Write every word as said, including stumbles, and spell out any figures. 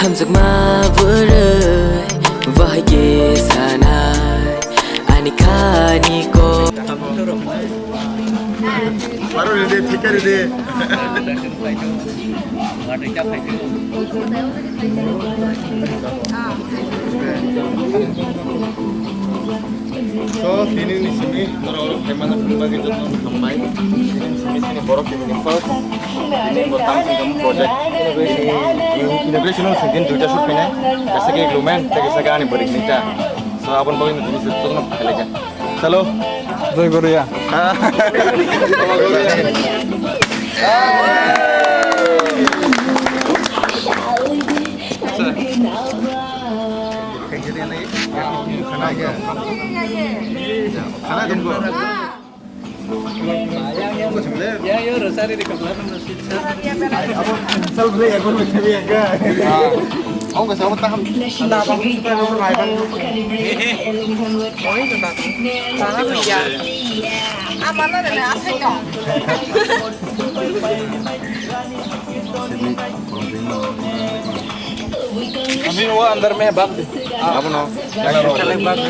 Hamjakma bwrwi bahai khe sanai ani khani kok. Baro rede, thikar rede. So, tini ni simi norok orok phaimani phunukna bagwi jotono hambai. Tini ni simi sini borok tini ni first, tini bo tamo sini tamo project inauguration, inauguration o sini duita shoot khainai, kaisa khe Lumen, tei kaisa khe ani bwrwi hinwi ta. So, aboni bagwi no tini jotono khailai kha. Chalo. Jai Goria. अभी वो अंदर में है, भाग दे। आप ना। चले, भाग दे।